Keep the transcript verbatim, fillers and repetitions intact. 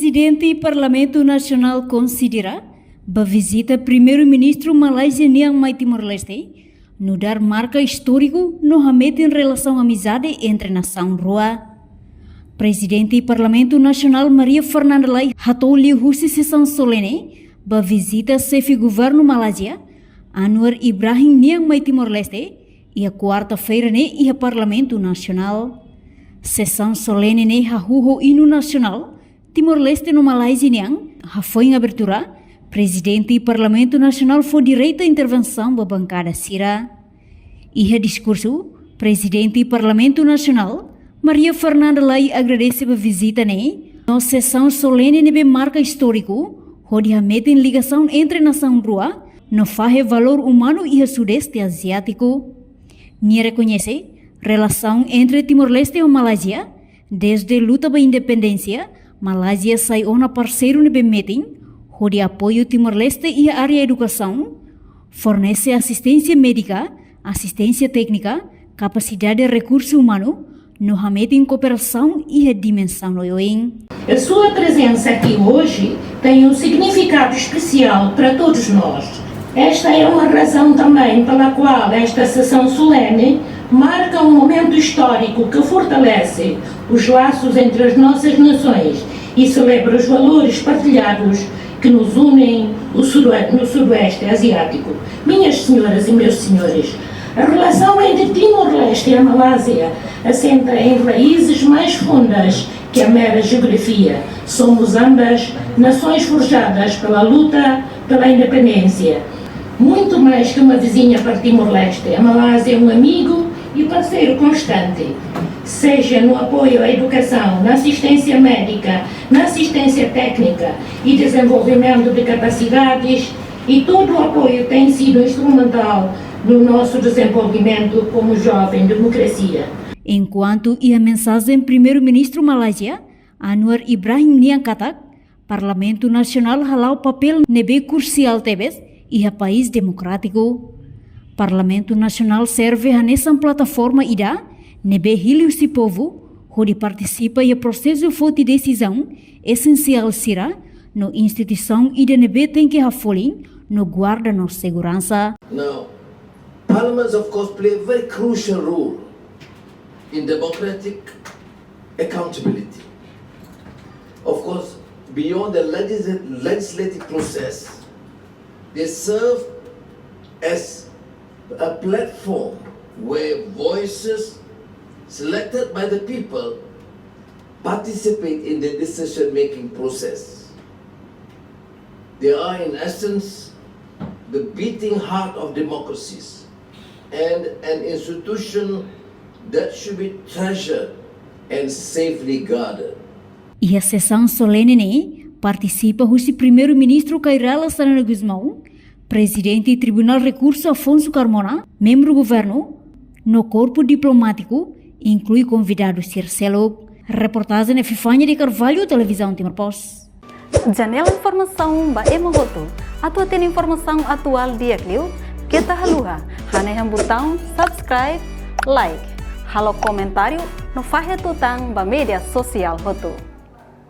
Prezidente Parlamentu Nasionál konsidera ba vizita Primeiru-Ministru Malázia nian mai Timor-Leste, nu'udar marka istóriku no hametin relasaun amizade entre nasaun rua. Prezidente Parlamentu Nasionál Maria Fernanda Lay hato'o liuhusi sesaun solene ba vizita xefe governu Malázia, Anwar Ibrahim nian mai Timor-Leste, iha kuarta-feira ne'e iha Parlamentu Nasionál. Sesaun solene ne'e hahú ho inu nasionál Timor-Leste no Malázia nian. Hafoin abertura, Prezidente Parlamentu Nasionál fó direitu intervensaun ba bankada sira. Iha diskursu, Prezidente Parlamentu Nasionál, Maria Fernanda Lay agradese ba vizita ne'e no sesaun solene ne'ebé marka istóriku, hodi hametin ligasaun entre nasaun rua no fahe valór umanu iha Sudeste Aziátiku. Nia rekoñese relasaun entre Timor-Leste ho Malázia, dezde luta ba independénsia, Malázia sai ona parseiru ne'ebé metin, hodi apoiu Timor-Leste iha área edukasaun, fornese asisténsia médika, asisténsia téknika, kapasidade rekursu umanu, no hametin kooperasaun iha dimensaun oioin. A sua presença aqui hoje tem um significado especial para todos nós. Esta é uma razão também pela qual esta sessão solene marca um momento histórico que fortalece os laços entre as nossas nações e celebra os valores partilhados que nos unem o sudo-, no Sudoeste Asiático. Minhas senhoras e meus senhores, a relação entre Timor-Leste e a Malásia assenta em raízes mais fundas que a mera geografia. Somos ambas nações forjadas pela luta pela independência. Muito mais que uma vizinha para Timor-Leste, a Malásia é um amigo e parceiro constante, seja no apoio à educação, na assistência médica, na assistência técnica e desenvolvimento de capacidades, e todo o apoio tem sido instrumental no nosso desenvolvimento como jovem democracia. Enkuantu iha mensajen Primeiru-Ministru Malázia, Anwar Ibrahim nian katak, Parlamentu Nasionál hala'o papél ne'ebé krusiál tebes iha país demokrátiku. Parlamentu Nasionál serve hanesan plataforma ida ne'ebé hili husi povu, hodi partisipa iha prosesu foti desizaun esensiál sira, no instituisaun ida ne'ebé tenke hafolin no guarda no seguransa. Now, parliaments, of course, play a very crucial role in democratic accountability. Of course, beyond the legisla-, legislative process, they serve as a platform where voices selected by the people participate in the decision-making process. They are, in essence, the beating heart of democracies and an institution that should be treasured and safely guarded. Iha sesaun solene ne'e partisipa husi Primeiru-Ministru Kay Rala Xanana Gusmão, Prezidente Tribunál Rekursu Afonso Carmona, membru governu, no korpu diplomátiku, inklui konvidadu sira seluk. Reportajen Epifania de Carvalho, Televizaun Timor Post. Janela informasaun ba ema hotu. Atu hatene informasaun atuál di'ak liu, keta haluha hanehan butaun subscribe, like, halo komentáriu no fahe tutan ba média sosiál hotu.